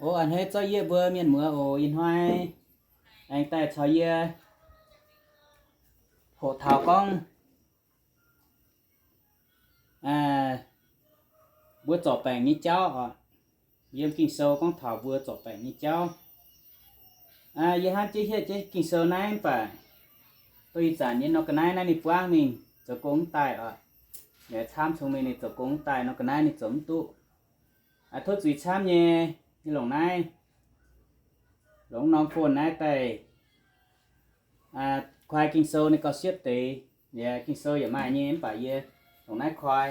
O a'hneiv zorqv yie mbuo mienh muoz oc. Ih hnoi aengx daaih caux yie hoqc taux gorngv mbuo zorc baengc nyei jauv oc. Yiem Ging-Sou gorngv taux mbuo zorc baengc nyei jauv. Yie hnamv jienv hietv jienv Ging-Sou naaiv mv baac, duqv ih zanc nyei nor ga'naaiv naaiv ninh buangv mingh zoux gong mv daaih oc. Yaac camv cong-mengh ninh zoux gong mv daaih nor ga'naaiv ninh zoux mv duqv. Tov zuiz camv nyei, yie longc naaiv, longc norm phone naaiv daaih koi Ging-Sou ninh gauh siepv deix. Yie Ging-Sou yaac maaih nyei mv baac yie longc naaiv koi.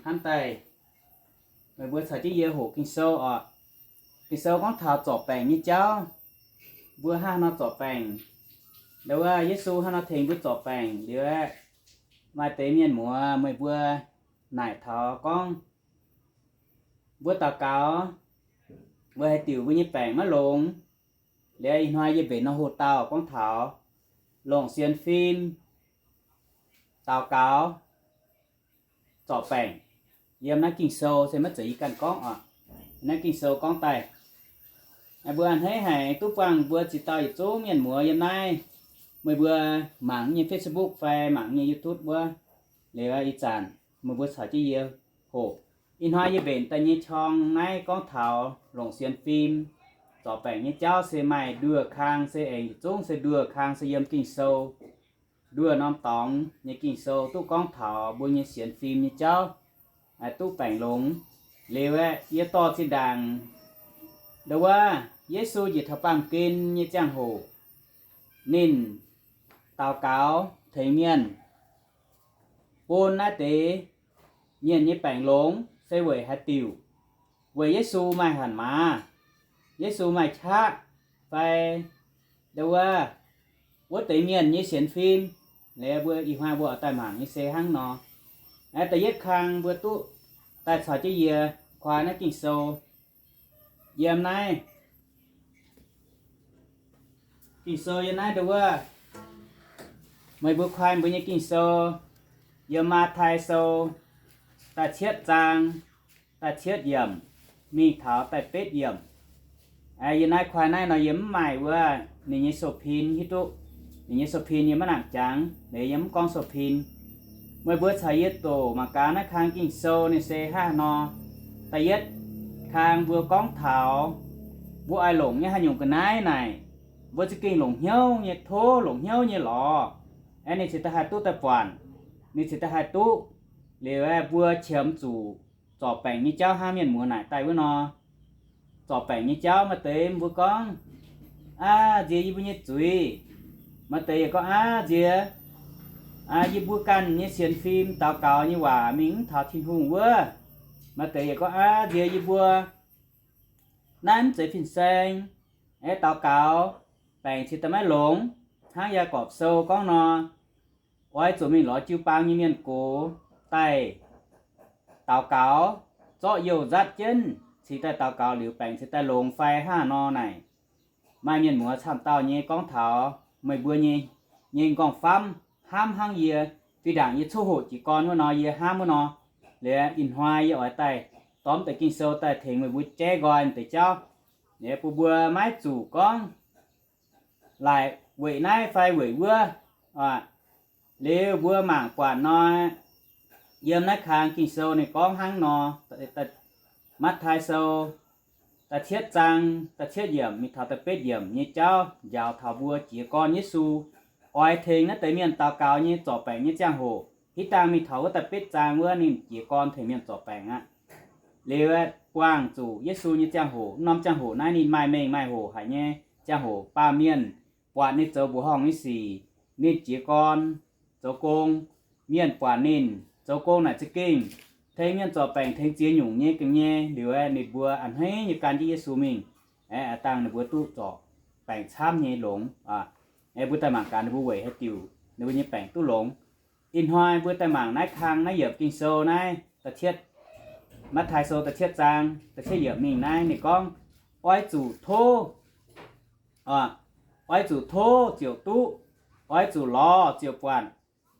Hnamv daaih meih mbuo caux jienv yie hoqc Ging-Sou oc. Ging-Sou gorngv taux zorc baengc nyei jauv. Mbuo hnangv haaix nor zorc baengc? Ndau wuov Yesu hnangv haaix nor tengx mbuo zorc baengc liuz aeqv, maaih deix mienh muoz meih mbuo naaic taux gorngv mbuo daux gaux, mbuo haaix diuc mbuo nyei baengc maiv longx. Liuz ih hnoi yie mbenc nor hoc dauh gorngv taux longc sienx fim, daux gaux, zorc baengc. Yiem naaiv Ging-Sou se maiv zeiz yie ganh gorngv oc. Naaiv Ging-Sou gorngv daaih, mbuo a'hneiv haic duqv buangh mbuo ziex dauh yietc zungv mienh muoz yiem naaiv. Meih mbuo mangc nyei Facebook fai mangc nyei YouTube wuov, liuz ih zanc meih mbuo caux jienv yie hoqc. Ih hnoi yie mbenc daaih nyei qorng naaiv gorngv taux longc sienx fim, zorc baengc nyei jauv se maaih nduoh kang se aengx yietc zungv se nduoh kang se yiem Ging-Sou. Nduoh norm dorngx nyei Ging-Sou duqv gorngv taux mbuo nyei sienx fim nyei jauv, duqv baengc longx. Liuz aeqv, yie dorh zinh ndaangc ndau wuov Yesu njiec taux baamh gen nyei ziangh hoc, ninh daux gaux tengx mienh bun naaiv deix mienh nyei baengc longx se weic haaix diuc? Weic Yesu maaih hatc maaz, Yesu maaih qaqv, fai ndau wuov, wuov deix mienh nyei sienx fim. Liuz mbuo ih hnoi mbuo oix daaih mangc nyei se hnangv nor. Da'yietv kang mbuo duqv daaih caux jienv yie koi naaiv Ging-Sou. Yiem naaiv Ging-Sou yiem naaiv ndau wuov, meih mbuo koi mbuo nyei Ging-Sou, yiem Matv^tai Sou da'cietv zaang da'cietv yiemc mingh taux da'betv yiemc. Yie naaiv koi naaiv nor yie mv maaih wuov ninh nyei sou-pin hiuv duqv. Ninh nyei sou-pin yie maiv nangc jangx, liuz yie mv gorngv sou-pin. Meih mbuo caux yie doqc mangc gaax naaiv kang Ging-Sou ninh se hnangv haaix nor. Da'yietv kang mbuo gorngv taux mbuo oix longc nyei haaix nyungc ga'naaiv naaic, mbuo za'gengh longc hnyouv nyei tov, longc hnyouv nyei lorz, aeqv, ninh cingx daaih haih duqv daaih buatc, ninh cingx daaih haih duqv. Liuz aeqv, mbuo qiemx zuqc zorc baengc nyei jauv hnangv mienh muoz naaic daaih wuov nor. Zorc baengc nyei jauv maaih deix mbuo gorngv, aav, nziex yie mbuo nyei zuiz. Maaih deix yaac gorngv, aav, nziex yie mbuo ganh nyei sienx fim, daux gaux nyei waac mingh mv taux Tin-Hungh wuov. Maaih deix yaac gorngv, aav, nziex yie mbuo naaiv mv zeiz fin-saeng, aeqv, daux gaux baengc cingx daaih maiv longx. Hnangv Yaagorpc Sou gorngv nor, oix zuqc mingh lorz jiu-baang nyei mienh gox daaih daux gaux, zorqv youh nzatv jienv cingx daaih daux gaux liuz baengc cingx daaih longx fai hnangv haaix nor naaic. Maaih mienh muoz camv dauh nyei gorngv taux meih mbuo nyei, nyei nqorngv-famv hnamv hnangv yie, fih ndaangc yie coqv hoqc jiez gorn wuov nor, yie hnamv wuov nor. Liuz ih hnoi yie oix daaih dorh deix Ging-Sou daaih tengx meih mbuo jaiv nqoi deix jauv. Liuz bun mbuo maiv zuqc gorngv laaic weic naaiv fai weic wuov. Liuz mbuo mangc buatc nor, yiem naaiv kang Ging-Sou ninh gorngv hnangv nor, Matv^tai Sou da'cietv zaang da'cietv yiemc mingh taux da'betv yiemc nyei jauv njaaux taux mbuo jiez gorn Yesu oix tengx naaiv deix mienh daux gaux nyei zorc baengc nyei ziangh hoc. Hitv dangh mingh taux wuov da'betv zaang wuov ninh jiez gorn tengx mienh zorc baengc aqv. Liuz buangh zuqc Yesu nyei ziangh hoc, norm ziangh hoc naaiv ninh maaih mengh maaih hoc haic nyei ziangh hoc, baamh mienh buatc ninh zoux mbuoqc horngh nyei sic, ninh jiez gorn zoux gong. Mienh buatc ninh zoux gong naaic za'gengh tengx mienh zorc baengc tengx ziex nyungc nyei ga'nyei. Liuz ninh mbuo a'hneiv nyei gan jienv Yesu mingh. Aeqv, dangh ninh mbuo duqv zorc baengc camv nyei longx. Aeqv, mbuo daaih mangc gaax ninh mbuo weic haaix diuc ninh mbuo nyei baengc duqv longx. Ih hnoi mbuo daaih mangc naaiv kang naaiv yiemc Ging-Sou naaiv, Matv^tai Sou da'cietv zaang da'cietv yiemc mingh naaiv ninh gorngv, oix zuqc tov, oix zuqc tov ziouc duqv, oix zuqc lorz ziouc buatc,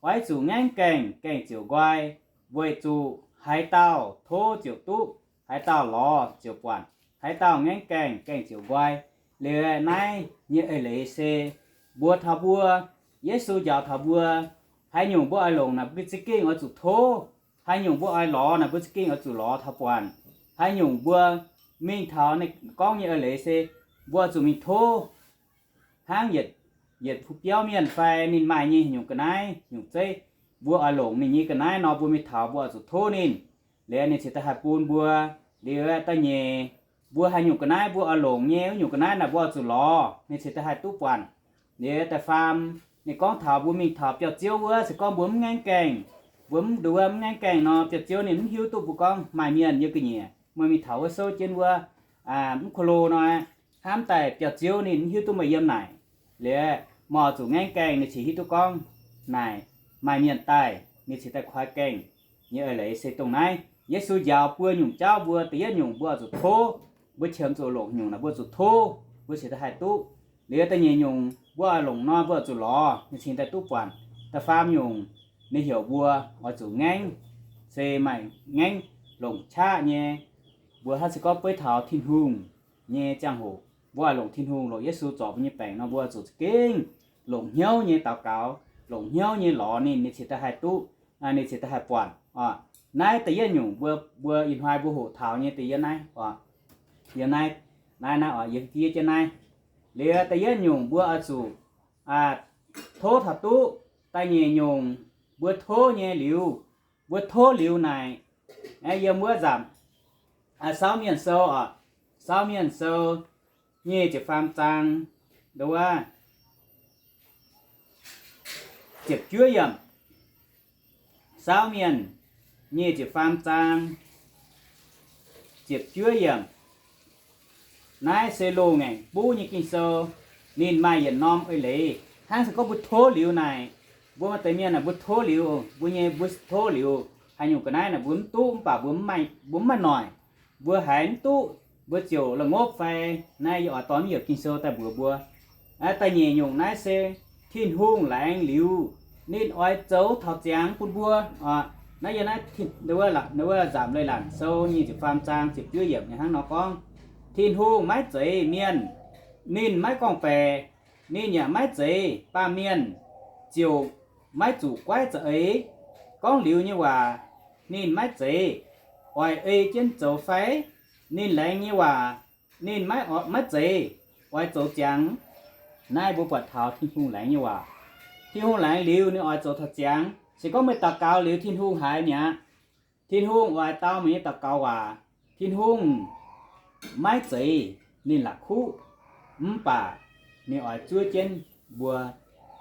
oix zuqc ngaengv gaengh, gaengh ziouc nqoi, weic zuqc haaix dauh tov ziouc duqv, haaix dauh lorz ziouc buatc. Haaix dauh ngaengv gaengh, gaengh ziouc nqoi. Liuz naaiv nyei eix leiz se mbuox taux mbuo, Yesu njaaux taux mbuo, haaix nyungc mbuo oix longc naaic mbuo za'gengh oix zuqc tov. Haaix nyungc mbuo oix lorz naaic mbuo za'gengh oix zuqc lorz taux buatc. Haaix nyungc mbuo mingh taux ninh gorngv nyei eix leiz se mbuo oix zuqc mingh tov. Hnangv yietc, yietc biauv mienh fai ninh maaih nyei nyungc ga'naaiv nyungc zeiv, mbuo oix longc ninh nyei ga'naaiv nor, mbuo mingh taux mbuo oix zuqc tov ninh. Liuz ninh cingx daaih haih bun mbuo. Liuz da'nyeic, mbuo haaix nyungc ga'naaiv mbuo oix longc nyei wuov nyungc ga'naaiv naaic mbuo oix zuqc lorz, ninh cingx daaih haih duqv buatc. Liuz da'faam, ninh gorngv taux mbuo mingh taux biauv-ziouv wuov, se gorngv mbuo mv ngaengv gaengh, mbuo mv nduov mv ngaengv gaengh nor, biauv-ziouv ninh mv hiuv duqv mbuo gorngv maaih mienh yiem ga'nyiec, meih mingh taux wuov souv jienv wuov mv ko lo nor, hnamv daaih biauv-ziouv ninh mv hiuv duqv meih yiem naaic. Liuz meih oix zuqc ngaengv gaengh, ninh cingx hiuv duqv gorngv naaic maaih mienh daaih, ninh cingx daaih koi gaengh. Nyei eix leiz se dongh naaiv. Yesu njaaux buo nyungc jauv mbuo, da'yietv nyungc mbuo oix zuqc tov. Mbuo qiemx zuqc longc nyungc naaic mbuo zuqc tov, mbuo cingx daaih haih duqv. Liuz da'nyeic nyungc mbuo oix longc nor mbuo oix zuqc lorz, ninh cingx daaih duqv buatc. Da'faam nyungc ninh heuc mbuo oix zuqc ngaengv, se maaih ngaengv longc qaqv nyei. Mbuo hnangv se gorngv beiv taux Tin-Hungh nyei ziangh hoc, mbuo oix longc Tin-Hungh, longc Yesu zorc mbuo nyei baengc nor, mbuo oix zuqc za'gengh longc hnyouv nyei daux gaux, longc hnyouv nyei lorz ninh, ninh cingx daaih haih duqv, ninh cingx daaih haih buatc oc. Naaiv da'yietv nyungc mbuo, mbuo ih hnoi mbuo hoqc taux nyei da'yietv naaiv oc. Yiem naaiv, naaiv, naaiv oc, yiem fiev jienv naaiv. Liuz da'yietv nyungc mbuo oix zuqc tov taux duqv. Da'nyeic nyungc, mbuo tov nyei liuz, mbuo tov liuz naaic, yiem wuov nzamc Saauv Mienh Sou oc, Saauv Mienh Sou nyic ziepc faam zaang, nduov, ziepc juov yiemc. Saauv Mienh nyic ziepc faam zaang, ziepc juov yiemc. Naaiv se loz-ngaengc buv nyei Ging-Sou. Ninh maaih yietc norm eix leiz hnangv se gorngv mbuo tov liuz naaic, mbuo maaih deix mienh naaic mbuo tov liuz, mbuo nyei mbuo tov liuz haaix nyungc ga'naaiv naaic mbuo mv duqv, mv baac mbuo mv maaih, mbuo mv maaih noic, mbuo haiz mv duqv, mbuo ziouc la'ngopv fai. Naaiv yie oix dorh mv yiemc Ging-Sou daaih mbuox mbuo. Da'nyeic nyungc naaiv se Tin-Hungh laengz liuz, ninh oix zoux taux ziangx bun mbuo. Naaiv yie naaiv, wuov Nzamc Leiz-Latc Sou nyic ziepc faam zaang ziepc juov yiemc ninh hnangv nor gorngv, Tin-Hungh maiv zeiz mienh, ninh maiv gorngv-baeqc, ninh yaac maiv zeiz baamh mienh, ziouc maiv zuqc guaiv za'eix. Gorngv liuz nyei waac, ninh maiv zeiz oix ei jienv zoux fai? Ninh laengz nyei waac, ninh maiv, maiv zeiz oix zoux ziangx? Naaiv mbuo buatc taux Tin-Hungh laengz nyei waac. Tin-Hungh laengz liuz ninh oix zoux taux ziangx. Se gorngv meih daux gaux liuz Tin-Hungh haiz mi'aqv. Tin-Hungh oix dau meih nyei daux gaux waac. Tin-Hungh maiv zeiz ninh la'kuqv, mv baac ninh oix zuov jienv mbuo.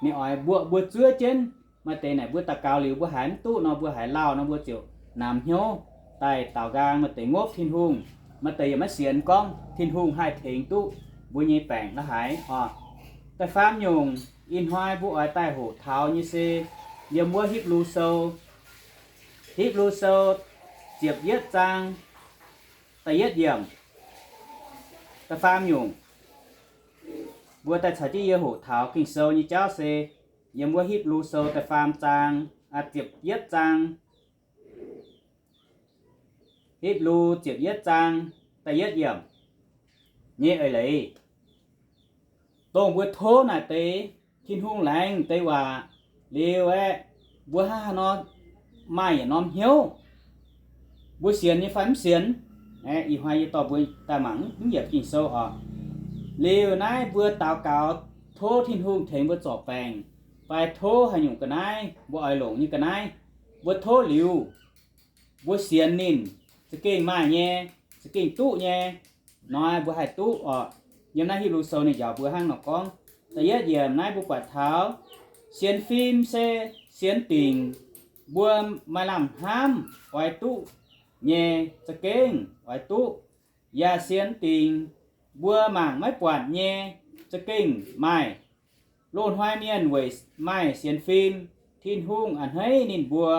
Ninh oix mbuo, mbuo zuov jienv. Maaih deix naaic mbuo daux gaux liuz mbuo haiz mv duqv nor, mbuo haiz lauh nor, mbuo ziouc namx hnyouv daaih daaux nqaang. Maaih deix ngopv Tin-Hungh, maaih deix yaac maiv sienx gorngv Tin-Hungh haih tengx duqv mbuo nyei baengc la'haiz oc. Da'faam nyungc ih hnoi mbuo oix daaih hoqc taux nyei se yiem wuov Hipv^lu Sou, Hipv^lu Sou ziepc yietv zaang da'yietv yiemc. Da'faam nyungc mbuo daaih caux jienv yie hoqc taux Ging-Sou nyei jauv se yiem wuov Hipv^lu Sou da'faam zaang, ziepc yietv zaang. Hipv^lu ziepc yietv zaang da'yietv yiemc nyei eix leiz, dongh mbuo tov naaic deix Tin-Hungh laengz deix waac liuz aeqv, mbuo hnangv haaix nor maaih yietc norm hnyouv, mbuo sienx nyei fai mv sienx? Ih hnoi yie dorh mbuo daaih mangc mv yiemc Ging-Sou oc. Liuz naaiv mbuo daux gaux tov Tin-Hungh tengx mbuo zorc baengc, fai tov haaix nyungc ga'naaiv mbuo oix longc nyei ga'naaiv, mbuo tov liuz, mbuo sienx ninh za'gengh maaih nyei, za'gengh duqv nyei. Nor mbuo haih duqv oc. Yiem naaiv Hipv^lu Sou ninh njaaux mbuo hnangv nor gorngv. Da'yietv yiemc naaiv mbuo buatc taux, sienx fim se sienx dingc mbuo maaih lamh hnamv oix duqv nyei, za'gengh oix duqv. Yaac sienx dingc mbuo mangc maiv buatc nyei, za'gengh maaih. Loz-hnoi mienh weic maaih sienx fim, Tin-Hungh a'hneiv ninh mbuo.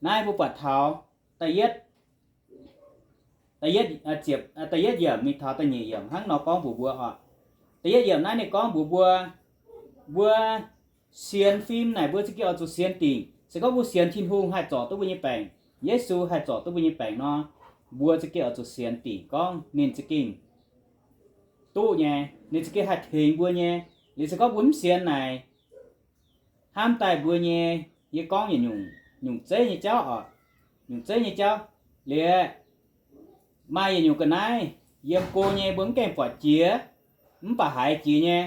Naaiv mbuo buatc taux da'yietv, da'yietv, ziepc, da'yietv yiemc mingh taux da'nyeic yiemc hnangv nor gorngv mbuox mbuo oc. Da'yietv yiemc naaiv ninh gorngv mbuox mbuo, mbuo sienx fim naaic mbuo za'gengh oix zuqc sienx dingc. Se gorngv mbuo sienx Tin-Hungh haih zorc duqv mbuo nyei baengc, Yesu haih zorc duqv mbuo nyei baengc nor, mbuo za'gengh oix zuqc sienx dingc gorngv ninh za'gengh duqv nyei, ninh za'gengh haih tengx mbuo nyei. Liuz se gorngv mbuo mv sienx naaic, hnamv daaih mbuo nyei, yie gorngv yietc nyungc, nyungc zeiv nyei jauv oc, nyungc zeiv nyei jauv. Liuz maaih yietc nyungc ga'naaiv yiem go nyei mbuo mv gaengh buatc jiex, mv baac haiz jiex nyei,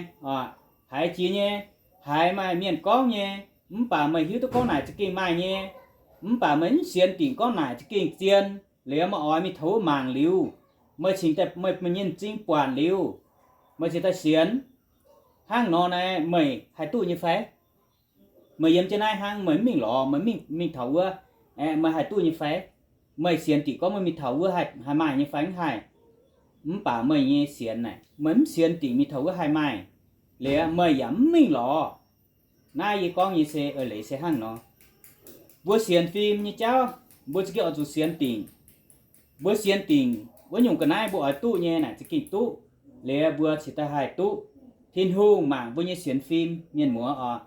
haiz jiex nyei, haiz maaih mienh gorngv nyei, mv baac meih hiuv duqv gorngv naaic za'gengh maaih nyei, mv baac meih mv sienx dingc gorngv naaic za'gengh zien. Liuz meih oix mingh taux wuov mangc liuz, meih cingx daaih meih nyei m'zing buatc liuz, meih cingx daaih sienx. Hnangv nor naaiv meih haih duqv nyei fai? Meih yiem jienv naaiv hnangv, meih mv mingh lorz, meih mingh, mingh taux wuov, aeqv, meih haih duqv nyei fai? Meih sienx dingc gorngv meih mingh taux wuov haih, haih maaih nyei fai? Mv haih. Mv baac meih nyei sienx naaic, meih mv sienx dingc mingh taux wuov haih maaih, liuz meih yaac mv mingh lorz. Naaiv yie gorngv nyei se eix leiz se hnangv nor. Mbuo sienx fim nyei jauv, mbuo za'gengh oix zuqc sienx dingc. Mbuo sienx dingc wuov nyungc ga'naaiv mbuo oix duqv nyei naaic za'gengh duqv. Liuz mbuo cingx daaih haih duqv. Tin-Hungh mangc mbuo nyei sienx fim, mienh muoz oc.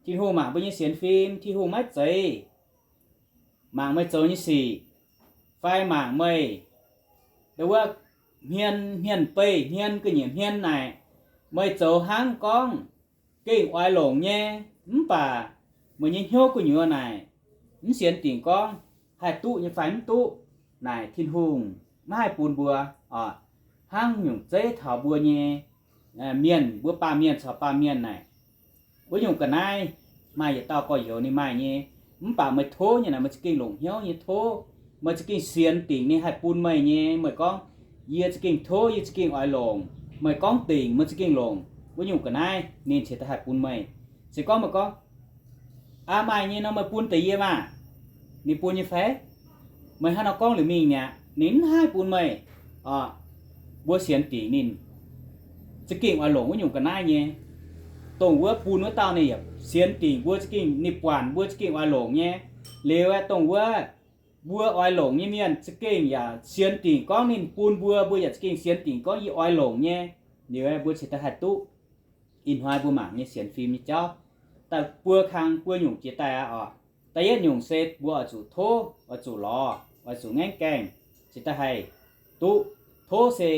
Tin-Hungh mangc mbuo nyei sienx fim, Tin-Hungh maiv zeiz mangc meih zoux nyei sic, fai mangc meih ndo wuov hmien, hmien beih hmien, ga'nyiec hmien naaic, meih zoux hnangv gorngv gengh oix longc nyei, mv baac meih nyei hnyouv gu'nyuoz naaic, mv sienx dingc gorngv haih duqv nyei fai mv duqv naaic, Tin-Hungh maiv haih bun mbuo oc. Hnangv nyungc zeiv taux mbuo nyei mienh, mbuo baamh mienh caux baamh mienh naaic, wuov nyungc ga'naaiv maaih yietc dauh gorx-youz ninh maaih nyei, mv baac meih tov nyei naaic, meih za'gengh longc hnyouv nyei tov, meih za'gengh sienx dingc ninh haih bun meih nyei. Meih gorngv, yie za'gengh tov, yie za'gengh oix longc. Meih gorngv dingc, meih za'gengh longc, wuov nyungc ga'naaiv ninh cingx daaih haih bun meih. Se gorngv meih gorngv, aa, maaih nyei nor meih bun deix yie maah! Ninh bun nyei fai? Meih hnangv nor gorngv liuz mingh mi'aqv, ninh mv haih bun meih oc. Mbuo sienx dingc ninh za'gengh oix longc wuov nyungc ga'naaiv nyei. Dongh wuov bun wuov dauh ninh yaac sienx dingc mbuo za'gengh, ninh buatc mbuo za'gengh oix longc nyei. Liuz aeqv, dongh wuov mbuo oix longc nyei mienh za'gengh yaac sienx dingc gorngv ninh bun mbuo, mbuo yaac za'gengh sienx dingc gorngv yie oix longc nyei. Liuz aeqv, mbuo cingx daaih haih duqv. Ih hnoi mbuo mangc nyei sienx fim nyei jauv, da'buo kang buo nyungc jiex daaih aqv oc. Da'yietv nyungc se mbuo oix zuqc tov, oix zuqc lorz, oix zuqc ngaengv gaengh, cingx daaih haih duqv. Tov se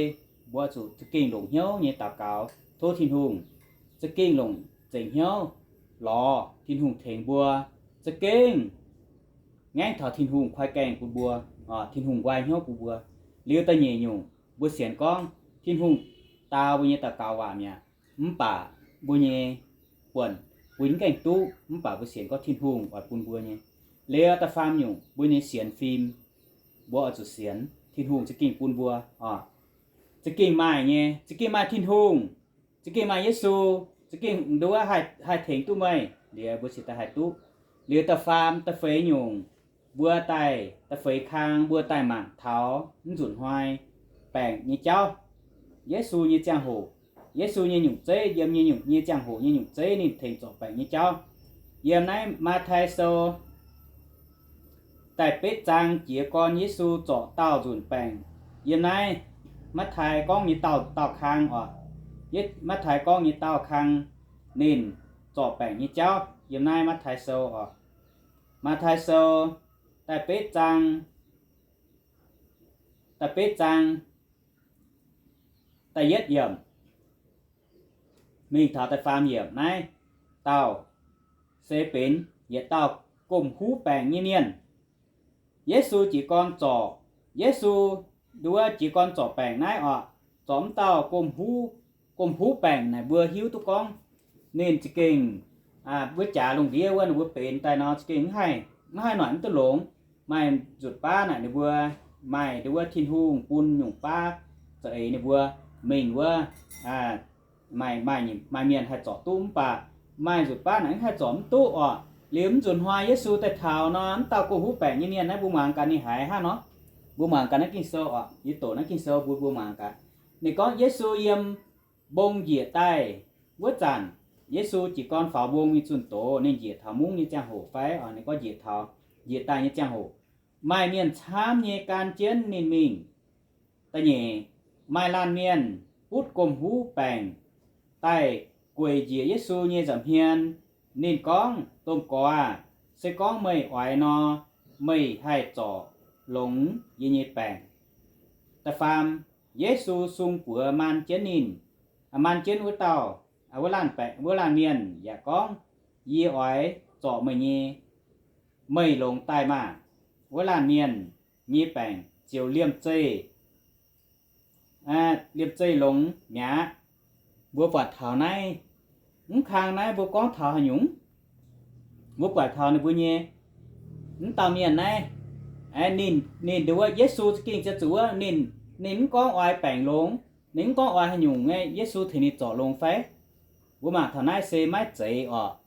mbuo oix zuqc za'gengh longc hnyouv nyei daux gaux tov Tin-Hungh, za'gengh longc zengc hnyouv lorz Tin-Hungh tengx mbuo, za'gengh ngaengv taux Tin-Hungh koi gaengh bun mbuo, Tin-Hungh nqoi hnyouv bun mbuo. Liuz da'nyeic nyungc mbuo sienx gorngv Tin-Hungh dau mbuo nyei daux gaux waac mi'aqv, mv baac mbuo nyei buonc mbuo mv gaengh duqv, mv baac mbuo sienx gorngv Tin-Hungh oix bun mbuo nyei. Liuz da'faam nyungc mbuo nyei sienx fim, mbuo oix zuqc sienx Tin-Hungh za'gengh bun mbuo oc. Za'gengh maaih nyei, za'gengh maaih Tin-Hungh, za'gengh maaih Yesu, za'gengh nduov haih tengx duqv meih, liuz mbuo cingx daaih haih duqv. Liuz da'faam, da'feix nyungc, mbuo daaih, da'feix kang mbuo daaih mangc taux mv nzunc hnoi baengc nyei jauv. Yesu nyei ziangh hoc, Yesu nyei nyungc zeiv, yiem nyei nyungc, nyei ziangh hoc nyei nyungc zeiv ninh tengx zorc baengc nyei jauv. Yiem naaiv Matv^taai Sou da'betv zaang jiez gorn Yesu zorc daauh nzunc baengc. Yiem naaiv Matv^taai gorngv nyei daauh, daauh kang oc. Matv^taai gorngv nyei daauh kang, ninh zorc baengc nyei jauv yiem naaiv Matv^taai Sou oc. Matv^taai Sou da'betv zaang, da'betv zaang da'yietv yiemc mingh taux da'faam yiemc naaiv, dauh se benx yietc dauh gomh huv baengc nyei mienh. Yesu jiez gorn zorc, Yesu nduov jiez gorn zorc baengc naaiv oc, zorc mv dauh gomh huv, gomh huv baengc naaic mbuo hiuv duqv gorngv ninh za'gengh, mbuo jaax lungh ndiev wuov ninh mbuo benx daaih nor za'gengh mv haih, mv haih noic mv duqv longx. Maaih nzutc baav naaic ninh mbuo maaih nduov Tin-Hungh bun nyungc baav za'eix ninh mbuo mingh wuov, maaih, maaih mienh haih zorc duqv mv baac maaih nzutc baav naaic mv haih zorc mv duqv oc. Liuz mv nzunc hnoi Yesu daaih taux nor, mv dauh gomh huv baengc nyei mienh naaiv mbuo muangx gaax ninh haiz hnangv nor. Mbuo muangx gaax naaiv Ging-Sou oc, yie doqc naaiv Ging-Sou mbuo, mbuo muangx gaax. Ninh gorngv Yesu yiem mbong njiec daaih wuov zanc, Yesu jiez gorn faaux mbong nyei zunh doz, ninh njiec taux mungv nyei ziangh hoc fai oc, ninh gorngv njiec taux, njiec daaih nyei ziangh hoc, maaih mienh camv nyei gan jienv ninh mingh. Da'nyeic, maaih laanh mienh butv gomh huv baengc daaih gueic njiec Yesu nyei nza'hmien. Ninh gorngv, Domh Gorx aah! Se gorngv meih oix nor, meih haih zorc longx yie nyei baengc. Da'faam, Yesu sung buoz maan jienv ninh, maan jienv wuov dauh, wuov laanh baeqc, wuov laanh mienh yaac gorngv, Yie oix zorc meih nyei meih longx daaih maah! Wuov laanh mienh nyei baengc ziouc liemh zeih, liemh zeih longx mi'aqv. Mbuo buatc taux naaiv, mv kang naaiv mbuo gorngv taux haaix nyungc? Mbuo buatc taux ninh mbuo nyei, mv dauh mienh naaiv, ninh, ninh nduov Yesu za'gengh ziouc zuqc wuov, ninh, ninh mv gorngv oix baengc longx, ninh mv gorngv oix haaix nyungc, Yesu tengx ninh zorc longx fai? Mbuo mangc taux naaiv se maiv zeiz orqc.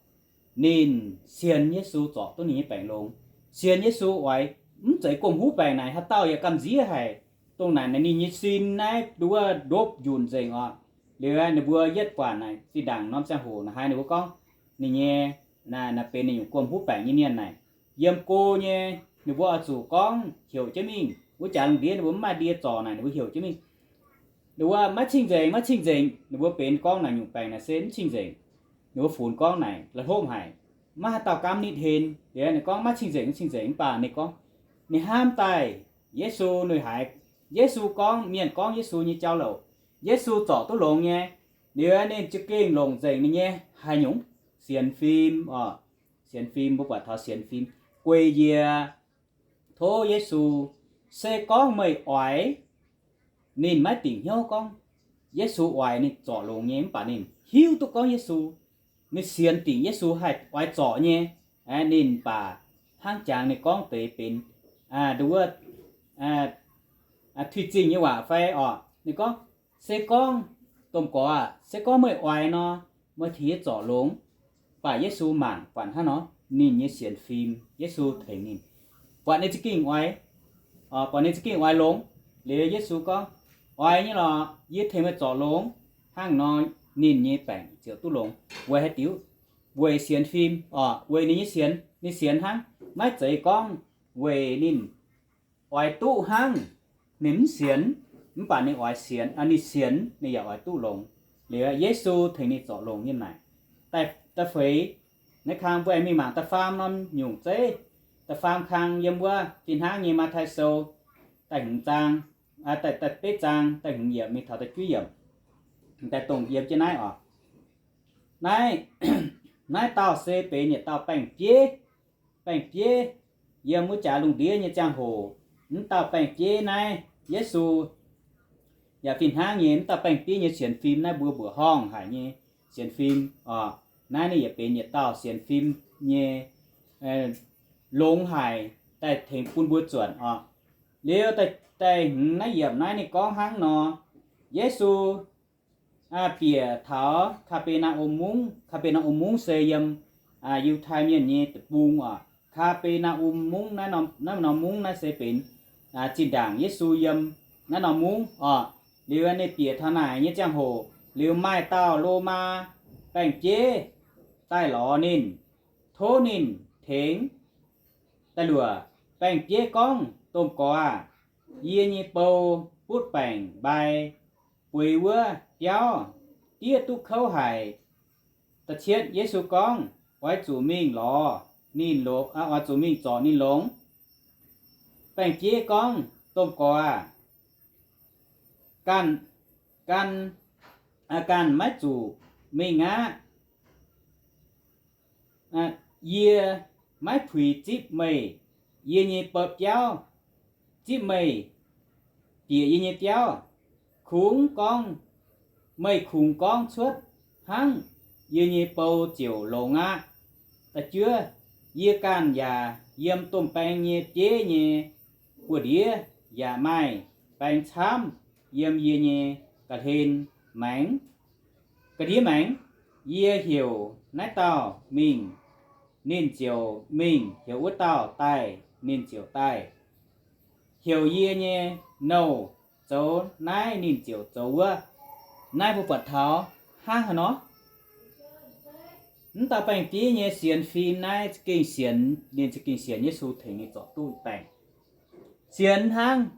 Ninh sienx Yesu zorc duqv ninh nyei baengc longx. Sienx Yesu oix, mv zeiz gomh huv baengc naaic haaix dauh yaac gamh nziev haic. Dongh naaic ninh nyei sin naaiv nduov ndopv njunc nzengc orqc. Liuz ninh mbuo yietv buatc naaic zinh ndaangc norm ziangh hoc naaic haiz ninh mbuo gorngv ninh nyei, naaic benx ninh nyungc gomh huv baengc nyei mienh naaic, yiem go nyei, ninh mbuo oix zuqc gorngv heuc jienv mingh wuov jaax lungh ndiev, ninh mbuo mv maaih ndie zorc naaic ninh mbuo heuc jienv mingh. Ninh mbuo maiv cing-nzengc, maiv cing-nzengc. Ninh mbuo benx gorngv naaic nyungc baengc naaic se mv cing-nzengc. Ninh mbuo funx gorngv naaic la'hlopv haic, maiv haaix dauh gaamv nitv hlen. Liuz ninh gorngv maiv cing-nzengc, mv cing-nzengc mv baac ninh gorngv, ninh hnamv daaih Yesu, ninh haiz Yesu gorngv, mienh gorngv Yesu nyei jauv-louc, Yesu zorc duqv longx nyei. Liuz ninh za'gengh longc nzengc ninh nyei haaix nyungc? Sienx fim orqc. Sienx fim, mbuo buatc taux sienx fim, guei njiec, tov Yesu, se gorngv meih oix. Ninh maiv dingc hnyouv gorngv Yesu oix ninh zorc longx nyei, mv baac ninh hiuv duqv gorngv Yesu, ninh sienx dingc Yesu haih oix zorc nyei. Ninh baac hnangv jangx ninh gorngv deix benx nduov, tuix zingh nyei waac fai orqc. Ninh gorngv, se gorngv, domh gorx aah, se gorngv meih oix nor, meih tengx yie zorc longx. Mv baac Yesu mangc buatc hnangv nor ninh nyei sienx fim, Yesu tengx ninh, buatc ninh za'gengh oix, buatc ninh za'gengh oix longx. Liuz Yesu gorngv, oix nyei lorqc, yie tengx meih zorc longx. Hnangv nor ninh nyei baengc ziouc duqv longx. Weic haaix diuc? Weic sienx fim orqc, weic ninh nyei sienx, ninh sienx hnangv, maiv zeiz gorngv weic ninh oix duqv hnangv. Ninh mv sienx, mv baac ninh oix sienx, ninh sienx ninh yaac oix duqv longx. Liuz Yesu tengx ninh zorc longx nyei naaic. Da'feix, naaiv kang mbuo aengx mingh mangc da'faam norm nyungc zeiv, da'faam kang yiem wuov fih hnangv nyei Matv^tai Sou da'hmz zaang, da'betv zaang da'hmz yiemc mingh taux da'juov yiemc, daaih dongh yiem jienv naaiv orqc. Naaiv, naaiv dauh se benx yietc dauh baeng-bieiv. Baeng-bieiv yiem wuov jaax lungh ndiev nyei ziangh hoc, mv dauh baeng-bieiv naaiv, Yesu yaac fih hnangv nyei, mv dauh baeng-bieiv nyei sienx fim naaiv mbuo mbuoqc horngh haic nyei sienx fim orqc. Naaiv ninh yaac benx yietc dauh sienx fim nyei longx haic daaih tengx bun mbuo zuonc orqc. Liuz da'hmz naaiv yiemc naaiv ninh gorngv hnangv nor, Yesu bieqc taux Kaa^be^naa^om Mungv. Kaa^be^naa^om Mungv se yiem Yiutai Mienh nyei deic-bung orqc. Kaa^be^naa^om Mungv, naaiv norm mungv naaiv se benx zinh ndaangc Yesu yiem naaiv norm mungv orqc. Liuz ninh bieqc taux naaic nyei ziangh hoc, liuz maaih dauh Lomaa baeng-bieiv daaih lorz ninh, tov ninh tengx daaih luoqc. Baeng-bieiv gorngv, Domh Gorx aah, yie nyei bou butv baengc mbai bueix wuov biauv, diev duqv kouv haic. Da'cietv Yesu gorngv, Oix zuqc mingh lorz ninh, oix zuqc mingh zorc ninh longx. Baeng-bieiv gorngv, Domh Gorx aah, ganh, ganh, ganh maiv zuqc mingh aqv. Yie maiv puix zipv meih yie nyei biauv, zipv meih bieqc yie nyei biauv. Kungx gorngv, meih kungx gorngv cuotv hnangv, yie nyei bou ziouc longx aqv. Da'juov, yie ganh yaac yiem domh baeng nyei bieiv nyei buoz-ndiev yaac maaih baeng camv yiem yie nyei ga'hlen maengx, ga'ndiev maengx. Yie heuc naaiv dauh mingh, ninh ziouc mingh, heuc wuov dauh daaih, ninh ziouc daaih, heuc yie nyei nouh zoux naaiv, ninh ziouc zoux wuov. Naaiv mbuo buatc taux hnangv haaix nor? Mv dauh baeng-bieiv nyei sienx fim naaiv za'gengh sienx, ninh za'gengh sienx Yesu tengx ninh zorc duqv baengc. Sienx hnangv,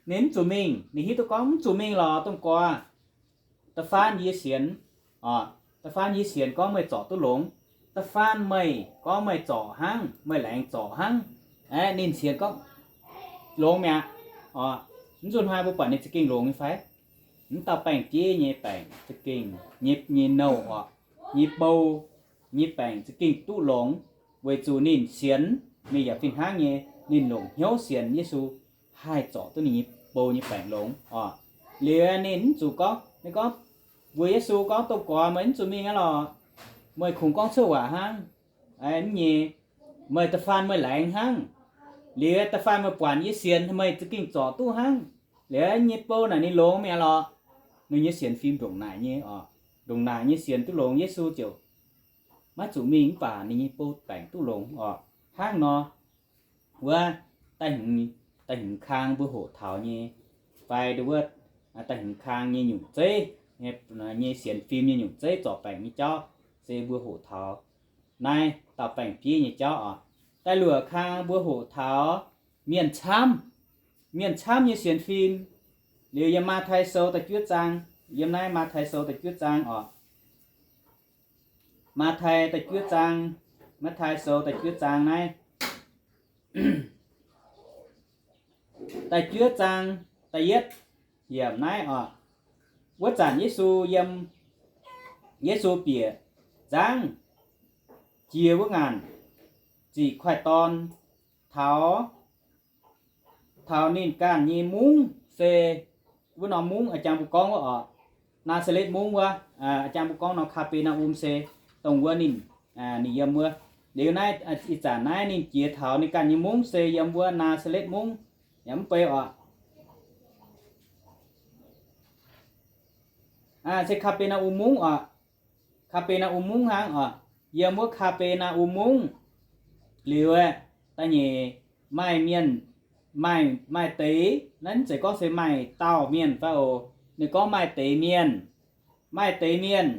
ninh mv zuqc mingh, ninh hiuv duqv gorngv mv zuqc mingh lorz domh gorx. Da'faanh yie sienx, da'faanh yie sienx gorngv meih zorc duqv longx. Da'faanh meih gorngv meih zorc hnangv, meih laengz zorc hnangv. Aeqv, ninh sienx gorngv longx mi'aqv oc. Mv nzunc hnoi mbuo buatc ninh za'gengh longx nyei fai? Mv dauh baeng-bieiv nyei baengc za'gengh, nyei, nyei nouh orqc, nyei bou, nyei baengc za'gengh duqv longx, weic zuqc ninh sienx, ninh yaac fih hnangv nyei, ninh longc hnyouv sienx Yesu haih zorc duqv ninh nyei bou nyei baengc longx orqc. Liuz ninh mv zuqc gorngv, ninh gorngv, mbuox Yesu gorngv, Domh Gorx, meih mv zuqc mingh aqv lorqc. Meih kungx gorngv cuotv waac hnangv. Mv nyei, meih da'faanh meih laengz hnangv. Liuz da'faanh meih buatc yie sienx, meih za'gengh zorc duqv hnangv. Liuz nyei bou naaic ninh longx mi'aqv lorqc. Ninh nyei sienx fim ndongc naaic nyei oc, ndongc naaic nyei sienx duqv longx, Yesu ziouc maiv zuqc mingh, mv baac ninh nyei bou baengc duqv longx oc. Hnangv nor, wuov da'hmz, da'hmz kang mbuo hoqc taux nyei, fai wuov da'hmz kang nyei nyungc zeiv, nyei sienx fim nyei nyungc zeiv zorc baengc nyei jauv, se mbuo hoqc taux naaiv dauh baeng-bieiv nyei jauv oc. Da'luoqc kang mbuo hoqc taux mienh camv, mienh camv nyei sienx fim. Liuz yiem Matv^taai Sou da'juov zaang, yiem naaiv Matv^taai Sou da'juov zaang oc. Matv^taai da'juov zaang, Matv^taai Sou da'juov zaang naaiv, da'juov zaang, da'yietv yiemc naaiv oc. Wuov zanc Yesu yiem, Yesu bieqc nzangv jiex wuov ngaanc ziqc koiv-dorn taux, taux ninh ganh nyei mungv se wuov norm mungv a'jang mbuo gorngv wuov oc, Naa^saa^letv Mungv wuov, a'jang mbuo gorngv nor Kaa^be^naa^um se dongh wuov ninh, ninh yiem wuov. Liuz naaiv ih zanc naaiv ninh jiex taux ninh ganh nyei mungv se yiem wuov Naa^saa^letv Mungv, yaac mv bei oc. Se Kaa^be^naa^um Mungv oc. Kaa^be^naa^um Mungv hnangv oc. Yiem wuov Kaa^be^naa^um Mungv liuz, da'nyeic maaih mienh, maaih, maaih deix, naaiv mv zeiz gorngv se maaih dauh mienh fai oc. Ninh gorngv maaih deix mienh, maaih deix mienh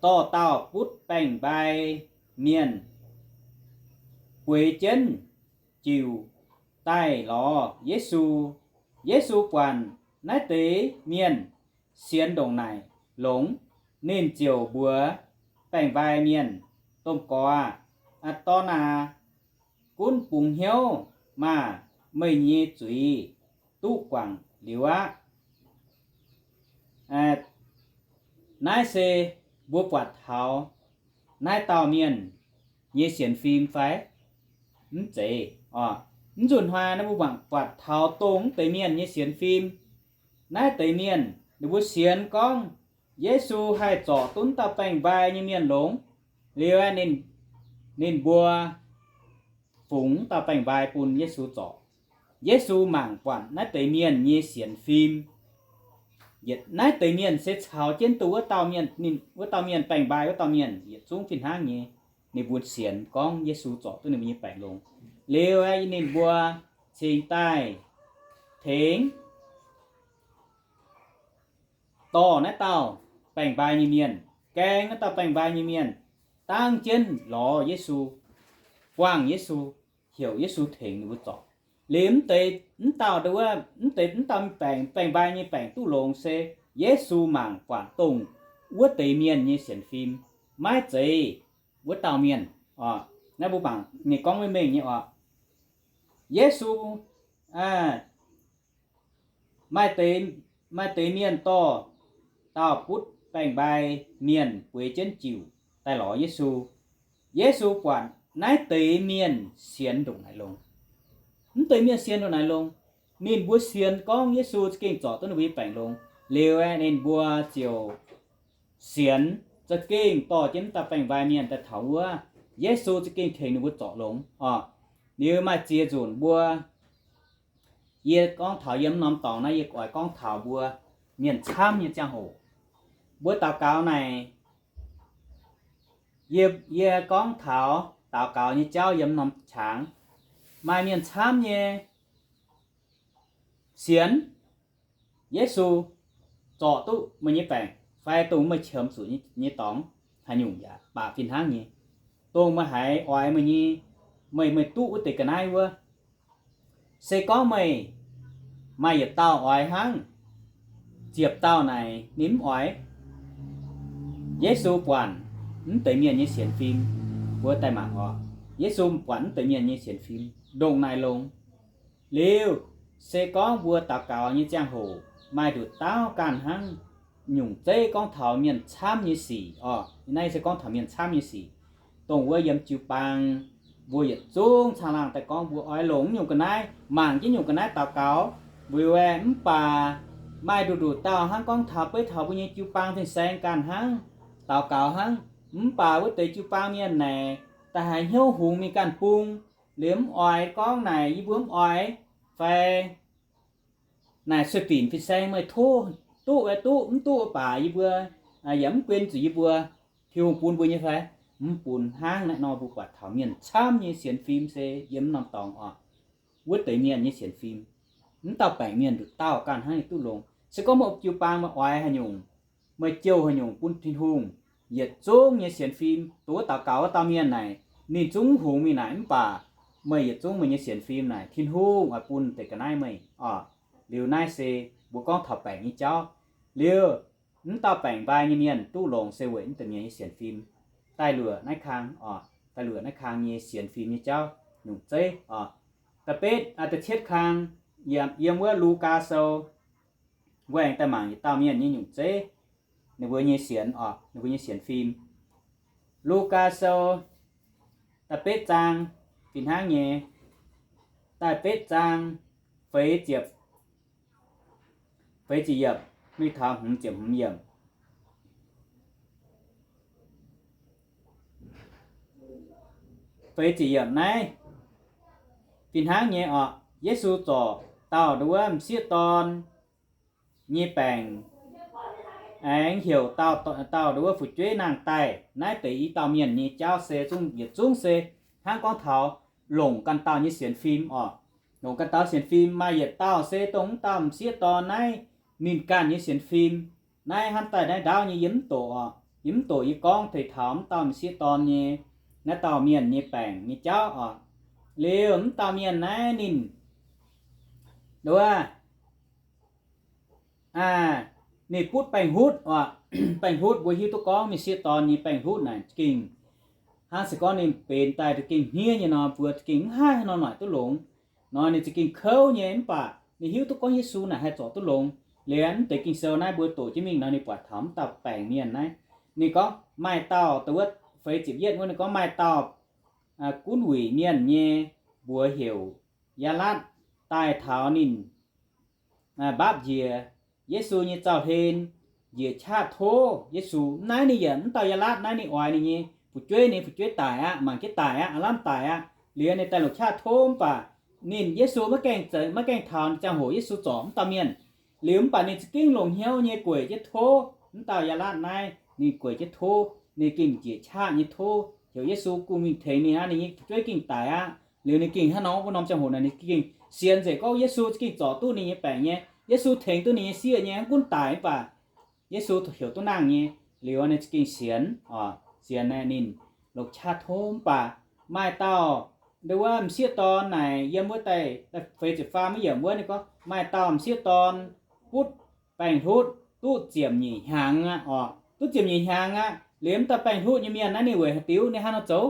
dorh dauh butv baeng-mbai mienh bueix jienv jiuc daaih lorz Yesu. Yesu buatc naaiv deix mienh sienx ndongc naaic longx, ninh ziouc mbuox baeng-mbai mienh, Domh Gorx aah, dorn aah, gunv bungx hnyouv maah! Meih nyei zuiz duqv guangc liuz aqv. Naaiv se mbuo buatc taux naaiv dauh mienh nyei sienx fim fai? Mv zeiz oc. Mv nzunc hnoi naaiv mbuo mangc buatc taux dongh mv deix mienh nyei sienx fim. Naaiv deix mienh ninh mbuo sienx gorngv Yesu haih zorc duqv dauh baeng-mbai nyei mienh longx. Liuz ninh, ninh mbuo fungx dauh baeng-mbai bun Yesu zorc. Yesu mangc buatc naaiv deix mienh nyei sienx fim. Yietc naaiv deix mienh se caux jienv duqv wuov dauh mienh, ninh wuov dauh mienh, baeng-mbai wuov dauh mienh yietc zungv fih hnangv nyei. Ninh mbuo sienx gorngv Yesu zorc duqv ninh mbuo nyei baengc longx. Liuz ninh mbuo cingx daaih tengx dorh naaiv dauh baeng-mbai nyei mienh, gaeng naaiv dauh baeng-mbai nyei mienh, dangv jienv lorz Yesu, buangh Yesu, heuc Yesu tengx ninh mbuo zorc. Liuz mv deix, mv dauh, mv deix, mv dauh baeng, baeng-mbai nyei baengc duqv longx se Yesu mangc buatc dongh wuov deix mienh nyei sienx fim maiv zeiz wuov dauh mienh. Naaiv mbuo mangc ninh gorngv maiv mengh nyei oc. Yesu maaih deix, maaih deix mienh dorh dauh butv baeng-mbai mienh bueix jienv jiuc daaih lorz Yesu. Yesu buatc naaiv deix mienh sienx ndongc naaic longx. Mv deix mienh sienx ndongc naaic longx. Ninh mbuo sienx gorngv Yesu za'gengh zorc duqv ninh mbuo nyei baengc longx. Liuz aeqv, ninh mbuo ziouc sienx za'gengh dorh jienv mv dauh baeng-mbai mienh daaih taux wuov, Yesu za'gengh tengx ninh mbuo zorc longx oc. Liuz maaih ziex nzunc mbuo, yie gorngv taux yiem norm dorngx naaiv, yie oix gorngv taux mbuo mienh camv nyei ziangh hoc. Mbuo daux gaux naaic, yie, yie gorngv taux daux gaux nyei jauv yiem norm qangx. Maaih mienh camv nyei sienx Yesu zorc duqv meih nyei baengc fai dongh meih qiemx zuqc nyei dorngx haaix nyungc yaac baac fih hnangv nyei. Dongh meih haiz oix meih nyei, meih, meih duqv wuov deix ga'naaiv wuov, se gorngv meih maaih yietc dauh oix hnangv, ziepc dauh naaic ninh mv oix. Yesu buatc mv deix mienh nyei sienx fim. Mbuo daaih mangc oc. Yesu buatc mv deix mienh nyei sienx fim ndongc naaic longx. Liuz, Se gorngv mbuo daux gaux nyei ziangh hoc maaih nduqc dauh ganh hnangv, nyungc zeiv gorngv taux mienh camv nyei sic oc. Naaiv se gorngv taux mienh camv nyei sic, dongh wuov yiem jiu-baang mbuo yietc zungv caangh laangh daaih gorngv mbuo oix longc nyungc ga'naaiv, mangc jienv nyungc ga'naaiv daux gaux, weic zuqc mv baac maaih nduqc nduqc dauh hnangv gorngv taux beiv taux mbuo nyei jiu-baang fin-saeng ganh hnangv, daux gaux hnangv. Mv baac wuov deix jiu-baang mienh naaic da'haiz hnyouv hungx mingh ganh bung, liemh mv oix gorngv naaic yie mbuo mv oix, fai naaic sueih dinc fin-saeng meih tov duqv, duqv mv duqv baac yie mbuo yaac mv guen zuqc yie mbuo, Tin-Hungh bun mbuo nyei fai? Mv bun. Hnangv naaiv nor mbuo buatc taux mienh camv nyei sienx fim se yiem norm dorngx oc. Wuov deix mienh nyei sienx fim, mv dauh baengc mienh nduqc dauh ganh hnangv nyei duqv longx. Se gorngv meih jiu-baang meih oix haaix nyungc, meih jouh haaix nyungc bun Tin-Hungh, yietc zungv nyei sienx fim, dongh wuov daux gaux wuov dauh mienh naaic, ninh zungv hungx mingh naaic mv baac meih yietc zungv meih nyei sienx fim naaic Tin-Hungh oix bun deix ga'naaiv meih oc. Liuz naaiv se mbuo gorngv taux baengc nyei jauv. Liuz mv dauh baengc nqaai nyei mienh duqv longx se weic mv deix mienh nyei sienx fim daaih luoqc naaiv kang oc, daaih luoqc naaiv kang nyei sienx fim nyei jauv nyungc zeiv oc. Da'betv, da'cietv kang, yiem wuov Lugaa Sou, mbuo aengx daaih mangc yietc dauh mienh nyei nyungc zeiv, ninh mbuo nyei sienx oc, ninh mbuo nyei sienx fim. Lugaa Sou da'betv zaang fih hnangv nyei, da'betv zaang feix ziepc, feix ziepc yiemc mingh taux hmz ziepc hmz yiemc. Feix ziepc yiemc naaiv fih hnangv nyei oc. Yesu zorc dauh nduov m'sieqv dorn nyei baengc, aengx heuc dauh, dauh nduov fu'jueiv nangh daaih. Naaiv deix i dauh mienh nyei jauv se zungv yietc zungv se hnangv gorngv taux longc ganh dauh nyei sienx fim oc. Longc ganh dauh sienx fim maaih yietc dauh se dongh m'dauh m'sieqv dorn naaiv ninh ganh nyei sienx fim. Naaiv hnamv daaih naaiv ndaauv nyei yie mv doqc oc, yie mv doqc, yie gorngv teix taux m'dauh m'sieqv dorn nyei, naaiv dauh mienh nyei baengc nyei jauv oc. Liuz m'dauh mienh naaiv ninh nduov ninh butv baengh hutv oc. Baengh hutv mbuo hiuv duqv gorngv m'sieqv dorn nyei baengh hutv naaic za'gengh hnangv se gorngv ninh benx daaih za'gengh hniev nyei nor, mbuo za'gengh mv haih haaix nor noic duqv longx. Nor ninh za'gengh kouv nyei, mv baac ninh hiuv duqv gorngv Yesu naaic haih zorc duqv longx. Liuz mv deix Ging-Sou naaiv mbuo doqc jienv mingh nor ninh buatc taux m'dauh baengc mienh naaiv. Ninh gorngv maaih dauh, dongh wuov feix ziepc yietv wuov ninh gorngv maaih dauh gunv wuic mienh nyei mbuox heuc Yaalatv daaih taux ninh mbaapv njiec Yesu nyei zaux-hlen, njiec qaqv tov Yesu. Naaiv ninh yaac, m'dauh Yaalatv naaiv ninh oix ninh nyei fu'jueiv, ninh fu'jueiv daic aqv, mangc jienv daic aqv, aav lamh daic aqv. Liuz ninh daaih longc qaqv tov, mv baac ninh Yesu maiv gaengh, maiv gaengh taux ziangh hoc Yesu zorc m'dauh mienh. Liuz mv baac ninh za'gengh longc hnyouv nyei gueic jienv tov m'dauh Yaalatv naaiv. Ninh gueic jienv tov, ninh gengh njiec qaqv nyei tov heuc Yesu gunv mingh tengx ninh aqv, ninh nyei fu'jueiv gengh daic aqv. Liuz ninh gengh hnangv nor wuov norm ziangh hoc naaic ninh gengh sienx nzengc gorngv Yesu gengh zorc duqv ninh nyei baengc nyei, Yesu tengx duqv ninh nyei sieqv nyei, mv gunv daic mv baac Yesu heuc duqv nangh nyei. Liuz ninh gengh sienx oc, sienx naaic ninh longc qaqv tov. Mv baac maaih dauh, nduov wuov m'sieqv dorn naaic yiem wuov daaih feix ziepc faam maiv yiemc wuov ninh gorngv maaih dauh m'sieqv dorn butv baengh hlutv duqv ziepc nyeic hnyangx aqv oc, duqv ziepc nyeic hnyangx aqv. Liuz m'dauh baengh hlutv nyei mienh naaiv ninh weic haaix diuc, ninh hnangv nor zoux?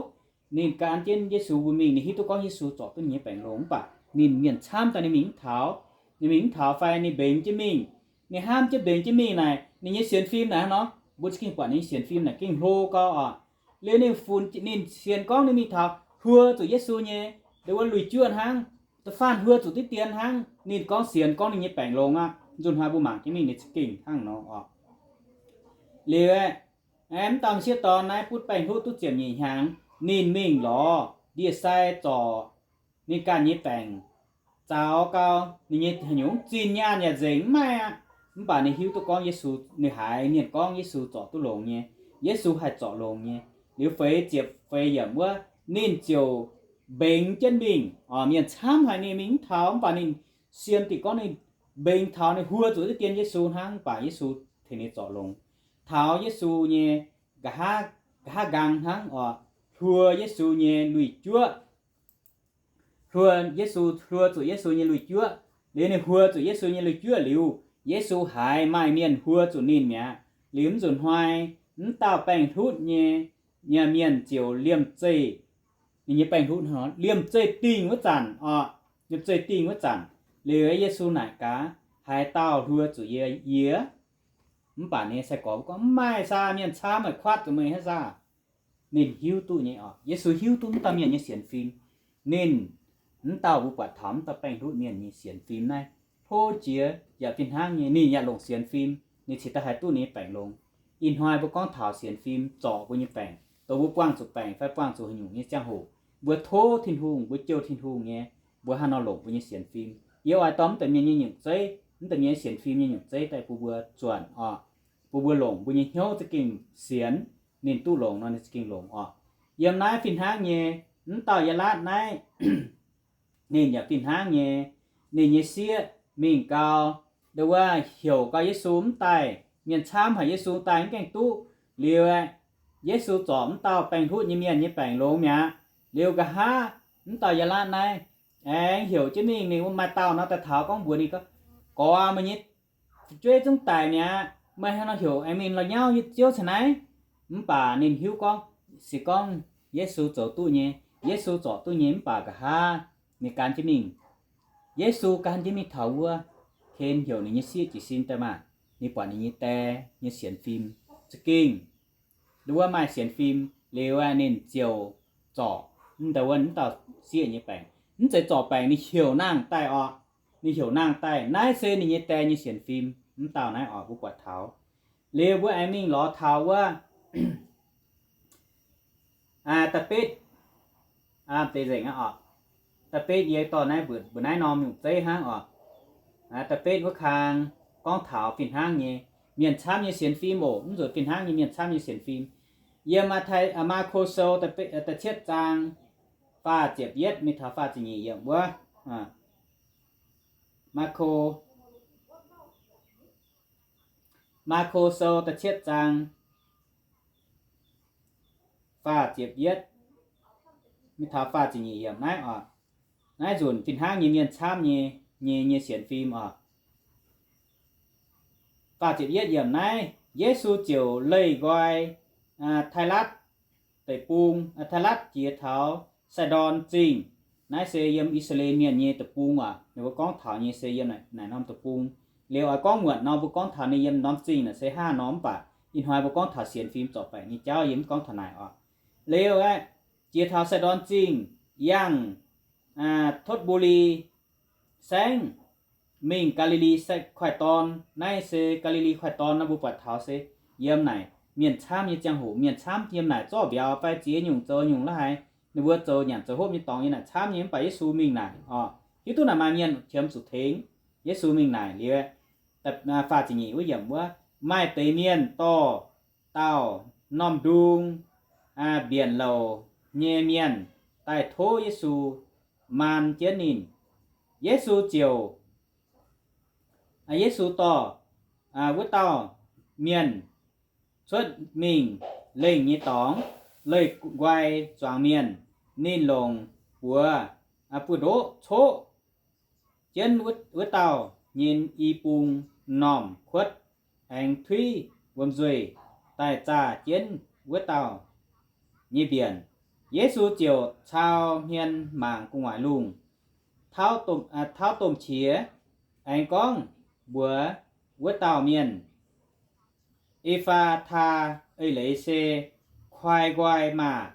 Ninh gan jienv Yesu mbuo mingh, ninh hiuv duqv gorngv Yesu zorc duqv ninh nyei baengc longx, mv baac ninh mienh camv daaih ninh mingh mv taux. Ninh mingh mv taux fai ninh mbengx jienv mingh. Ninh hnamv jienv mbengx jienv mingh naaic, ninh nyei sienx fim naaic hnangv nor, mbuo za'gengh buatc ninh nyei sienx fim naaic gengh hlo gau oc. Liuz ninh funx, ninh sienx gorngv ninh mingh taux huo zuqc Yesu nyei, nduov wuov lui-juoqv hnangv, da'faanh huo zuqc diqv dien hnangv. Ninh gorngv sienx gorngv ninh nyei baengc longx aqv. Nzunc hnoi mbuo mangc jienv mingh ninh za'gengh hnangv nor oc. Liuz aeqv, m'dauh m'sieqv dorn naaiv butv baengh hlutv duqv ziepc nyeic hnyangx, ninh mingh lorz ndie-sai zorc ninh ganh nyei baengc. Zaux gau, ninh nyei haaix nyungc zinh nyaanh yaac nzengc mv maaih aqv. Mv baac ninh hiuv duqv gorngv Yesu, ninh haiz mienh gorngv Yesu zorc duqv longx nyei, Yesu haih zorc longx nyei. Liuz feix ziepc feix yiemc wuov, ninh ziouc mbengx jienv mingh oc. Mienh camv haic ninh mingh mv taux, mv baac ninh sienx dingc gorngv ninh mbengx taux ninh huo zuqc diqv dien Yesu hnangv, mv baac Yesu tengx ninh zorc longx. Taux Yesu nyei nqa'haav, nqa'haav nqaang hnangv oc, hluo Yesu nyei lui-juoqv. Hluo Yesu, hluo zuqc Yesu nyei lui-juoqv. Liuz ninh huo zuqc Yesu nyei lui-juoqv liuz, Yesu haiz maaih mienh huo zuqc ninh mi'aqv. Liuz mv nzunc hnoi, m'dauh baengh hlutv nyei, nyei mienh ziouc liemh zeih, ninh nyei baengh hlutv liemh zeih dingh wuov zanc oc, liemh zeih dingh wuov zanc, Liuz Yesu naaic gaax, Haaix dauh hluo zuqc yie, yie? Mv baac ninh nyei sai-gorx gorngv, Mv maaih saah, mienh camv haic, kuatv zuqc meih hnangv saah? Ninh hiuv duqv nyei oc. Yesu hiuv duqv mv dauh mienh nyei sienx fim. Ninh, mv dauh mbuo buatc taux mv dauh baengh hlutv mienh nyei sienx fim naaiv, hlo jiex yaac fih hnangv nyei. Ninh yaac longc sienx fim, ninh cingx daaih haih duqv ninh nyei baengc longx. Ih hnoi mbuo gorngv taux sienx fim zorc mbuo nyei baengc, dongh mbuo buangh zuqc baengc fai buangh zuqc haaix nyungc nyei ziangh hoc, mbuo tov Tin-Hungh, mbuo jouh Tin-Hungh nyei, mbuo hnangv nor longc mbuo nyei sienx fim. Yie oix dorh mv deix mienh nyei nyungc zeiv, mv deix mienh nyei sienx fim nyei nyungc zeiv daaih bun mbuo zuonc oc, bun mbuo longc mbuo nyei hnyouv za'gengh sienx, ninh duqv longx nor ninh za'gengh longx oc. Yiem naaiv fih hnangv nyei, mv dauh Yalaatv naaiv, ninh yaac fih hnangv nyei, ninh nyei sieqv mingh gau, ndo wuov heuc gau Yesu mv daaih, mienh camv haic, Yesu daaih mv gaengh duqv. Liuz Yesu zorc mv dauh baengh hlutv nyei mienh nyei baengc longx mi'aqv. Liuz nqa'haav mv dauh Yalaatv naaiv aengx heuc jienv mingh, ninh wuov maaih dauh nor daaih taux gorngv mbuox ninh gorngv, Gorx aac, meih nyei fu'jueiv zungv daic mi'aqv. Meih hnangv nor heuc aengx mingh la'nyauv nyei ziouv caux naaiv? Mv baac ninh hiuv gorngv, se gorngv Yesu zoux duqv nyei, Yesu zorc duqv nyei, mv baac nqa'haav ninh gan jienv mingh. Yesu gan jienv mingh taux wuov, ken heuc ninh nyei sieqv jiez sin daaih maah! Ninh buatc ninh nyei die nyei sienx fim za'gengh, ndo wuov maaih sienx fim. Liuz ninh ziouc zorc mv dauh, wuov mv dauh sieqv nyei baengc. Mv zeiz zorc baengc, ninh heuc nangh daaih oc. Ninh heuc nangh daaih, naaiv se ninh nyei die nyei sienx fim. Mv dauh naaiv oc, mbuo buatc taux. Liuz mbuo aengx mingh lorz taux wuov Da'betv, deix nzengc aqv oc. Da'betv yie dorh naaiv mbuox, mbuox naaiv norm nyungc zeiv hnangv oc. Da'betv wuov kang gorngv taux fih hnangv nyei, mienh camv nyei sienx fim oc. Mv nzunc fih hnangv nyei mienh camv nyei sienx fim. Yiem Maako Sou da'cietv zaang faah ziepc yietv mingh taux faah ziepc nyeic yiemc wuov. Maako, Maako Sou da'cietv zaang faah ziepc yietv mingh taux faah ziepc nyeic yiemc naaiv oc. Naaiv nzunc fih hnangv nyei mienh camv nyei, nyei, nyei sienx fim oc. Faah ziepc yietv yiemc naaiv, Yesu ziouc leih nqoi Taalatv deic-bung, Taalatv jiex taux Sai^ndorn Zingh. Naaiv se yiem I^saa^laa^en Mienh nyei deic-bung oc. Ninh mbuo gorngv taux nyei se yiem naaic norm deic-bung. Liuz oix gorngv muonc nor mbuo gorngv taux ninh yiem norm zingh naaic se hnangv nor, mv baac ih hnoi mbuo gorngv taux sienx fim zorc baengc nyei jauv, yie mv gorngv taux naaic oc. Liuz aeqv, jiex taux Sai^ndorn Zingh, yangh Totv^mbu^li Saengv, mingh Gaa^li^li Koiv-Dorn. Naaiv se Gaa^li^li Koiv-Dorn nor mbuo buatc taux se yiem naaic mienh camv nyei ziangh hoc, mienh camv yiem naaic zorqv mbiauz fai ziex nyungc zoux nyungc la'haaix, ninh mbuo zoux nyanc zoux hopv nyei dorngx yiem naaic camv nyei, mv baac Yesu mingh naaic oc, hiuv duqv naaic maaih mienh qiemx zuqc tengx. Yesu mingh naaic liuz, faah ziepc nyeic wuov yiemc wuov, maaih deix mienh dorh dauh normh ndung mbienc louc nyei mienh daaih tov Yesu maan jienv ninh. Yesu ziouc, Yesu dorh wuov dauh mienh cuotv mingh lengh nyei dorngx, leih nqoi zuangx mienh. Ninh longc buoz buoz-ndoqv coqv jienv wuov dauh nyei i bung m'normh kuotv, aengx tuiv wuom-nzuih daaih zaah jienv wuov dauh nyei mbienc. Yesu ziouc cau hmien mangc gu'nguaaic lungh, tauv domh qiex, aengx gorngv mbuox wuov dauh mienh, E^faa^taa, eix leiz se, Koi nqoi maah!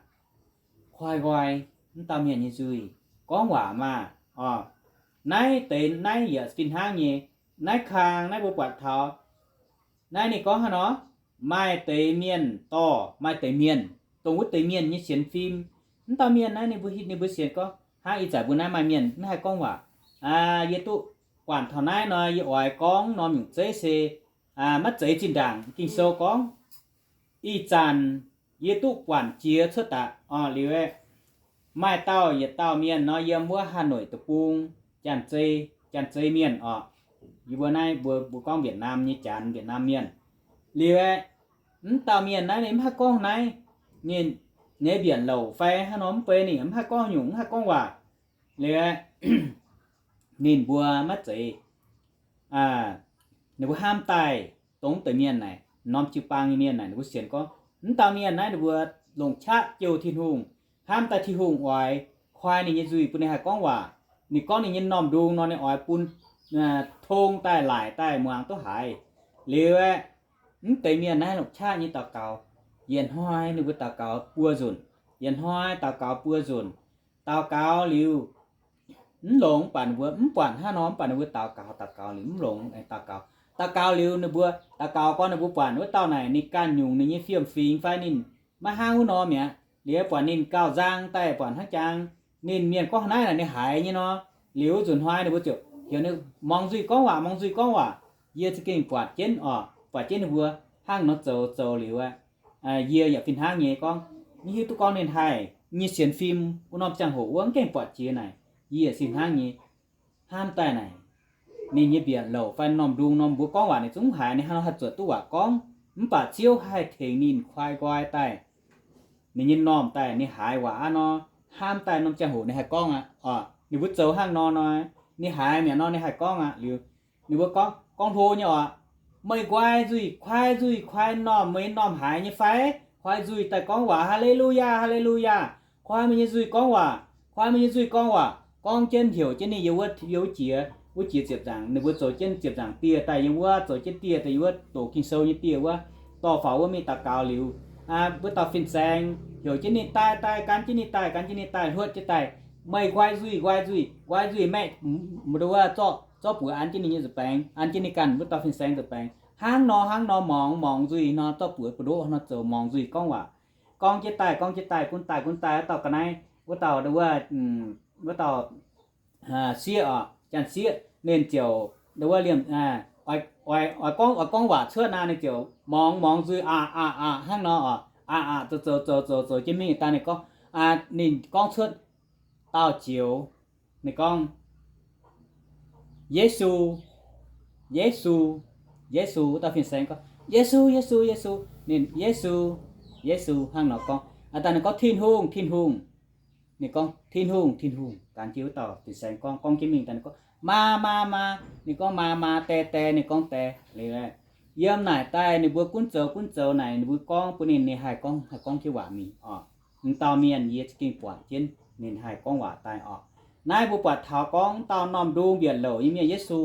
Koi nqoi, mv dauh mienh nyei nzuih, gorngv waac maah! Oc, naaiv deix naaiv yaac fih hnangv nyei. Naaiv kang naaiv mbuo buatc taux naaiv ninh gorngv hnangv nor, maaih deix mienh dorh, maaih deix mienh, dongh wuov deix mienh nyei sienx fim. Mv dauh mienh naaiv ninh mbuo, ninh mbuo sienx gorngv, Hnangv ih zanc mbuo naaiv maaih mienh mv haih gorngv waac. Yie duqv buatc taux naaiv nor, yie oix gorngv norm nyungc zeiv se maiv zeiz zinh ndaangc. Ging-Sou gorngv, ih zanc yie duqv buatc jiex cuotv daaih oc. Liuz aeqv, maaih dauh yietc dauh mienh nor yiem wuov Hà Nội deic-bung, Janx-Zei, Janx-Zei mienh oc. Yie mbuo naaiv mbuo, mbuo gorngv Việt Nam nyei Janx, Việt Nam mienh. Liuz aeqv, mv dauh mienh naaiv ninh mv haih gorngv naaiv, ninh nyei mbienc louc fai hnangv nor mv bei, ninh mv haih gorngv nyungc, mv haih gorngv waac. Liuz aeqv, ninh mbuo maiv zeiz, ninh mbuo hnamv daaih dongh deix mienh naaic, norm jiu-baang nyei mienh naaic, ninh mbuo sienx gorngv mv dauh mienh naaiv ninh mbuo longc qaqv jouh Tin-Hungh, hnamv daaih Tin-Hungh oix koi ninh nyei nzuih bun ninh haih gorngv waac. Ninh gorngv ninh nyei m'normh ndung nor ninh oix bun tong daaih laaic daaih muangx duqv haiz. Liuz aeqv, mv deix mienh naaiv longc qaqv nyei daux gaux, yietc hnoi ninh mbuo daux gaux buo nzunc, yietc hnoi daux gaux buo nzunc. Daux gaux liuz mv longx, mv baac ninh mbuo mv buatc hnangv nor, mv baac ninh mbuo daux gaux, daux gaux liuz mv longx, daux gaux, daux gaux liuz ninh mbuo daux gaux gorngv ninh mbuo buatc wuov dauh naaic ninh ganh nyungc ninh nyei fiem-fingx fai ninh maiv hnangv wuov norm mi'aqv. Liuz buatc ninh gauh nzang daaih, buatc hnangv jangx ninh mienh gorngv naaiv naaic ninh haiz nyei nor. Liuz wuov nzunc hnoi ninh mbuo ziouc heuc ninh mungz nzuih gorngv waac, mungz nzuih gorngv waac. Yie za'gengh buatc jienv oc, buatc jienv ninh mbuo hnangv nor zoux, zoux liuz aeqv, yie yaac fih hnangv nyei gorngv, mv hiuv duqv gorngv ninh haih nyei sienx fim wuov norm ziangh hoc wuov mv gaengh buatc jiex naaic, yie yaac fih hnangv nyei. Hnamv daaih naaic, ninh nyei mbienc louc fai norm ndung norm mbuo gorngv waac ninh zungv mv haiz, ninh hnangv nor haih zuotc duqv waac gorngv. Mv baac Ziouv haih tengx ninh koi nqoi daaih, ninh nyei m'normh daaih ninh haiz waac aqv nor. Hnamv daaih norm ziangh hoc ninh haih gorngv aqv oc. Ninh mbuo zoux hnangv nor nor, ninh haiz mi'aqv nor ninh haih gorngv aqv. Liuz ninh mbuo gorngv, gorngv hlo nyei oc, meih nqoi nzuih, koi nzuih, koi m'normh, meih m'normh haiz nyei fai? Koi nzuih daaih gorngv waac, Haa^le^lu^yaa, Haa^le^lu^yaa, koi meih nyei nzuih gorngv waac, koi meih nyei nzuih gorngv waac. Gorngv jienv heuc jienv ninh yiem wuov, yiem wuov jiex, wuov jiex ziepc nzaangc, ninh mbuo zoux jienv ziepc nzaangc dieh daaih yiem wuov, zoux jienv dieh daaih yiem wuov doqc Ging-Sou nyei dieh wuov, dorh faaux wuov mingh daux gaux liuz, wuov dauh fin-saeng heuc jienv ninh daaih, daaih gan jienv ninh daaih, gan jienv ninh daaih, hluotv jienv daaih, meih nqoi nzuih, nqoi nzuih, nqoi nzuih maeqv, wuov zorqv, zorqv buoz an jienv ninh nyei nzuih baengx, an jienv ninh ganh wuov dauh fin-saeng nzuih baengx. Hnangv nor hnangv nor mungz, mungz nzuih nor, zorqv buoz buoz-ndoqv nor zoux mungz nzuih gorngv waac. Gorngv jienv daaih, gorngv jienv daaih, gunv daaih, gunv daaih, wuov dauh ga'naaiv, wuov dauh, wuov dauh sieqv oc, janx-sieqv, ninh ziouc wuov liemh, oix gorngv, oix gorngv waac cuotv naaic, ninh ziouc mungz, mungz nzuih aqc, aqc, aqc hnangv nor oc, aqc, aqc, zoux, zoux, zoux, zoux, zoux jienv mingh daaih ninh gorngv, ninh gorngv cuotv dauh joux, ninh gorngv, Yesu, Yesu, Yesu. Wuov dauh fin-saeng gorngv, Yesu, Yesu, Yesu. Ninh, Yesu, Yesu hnangv nor gorngv. Aa, daaih ninh gorngv, Tin-Hungh, Tin-Hungh. Ninh gorngv, Tin-Hungh, Tin-Hungh. Gan jienv wuov dauh fin-saeng gorngv, gorngv jienv mingh daaih ninh gorngv, Maa, maa, maa. Ninh gorngv, Maa, maa, die, die. Ninh gorngv, Die. Liuz, yiem naaic daaih ninh mbuo gunv zoux, gunv zoux naaic, ninh mbuo gorngv bun ninh, ninh haih gorngv, haih gorngv jienv waac mingh oc. M'dauh mienh yie za'gengh buatc jienv ninh haih gorngv waac daaih oc. Naaiv mbuo buatc taux gorngv m'dauh norm ndung mbienc louc nyei mienh Yesu,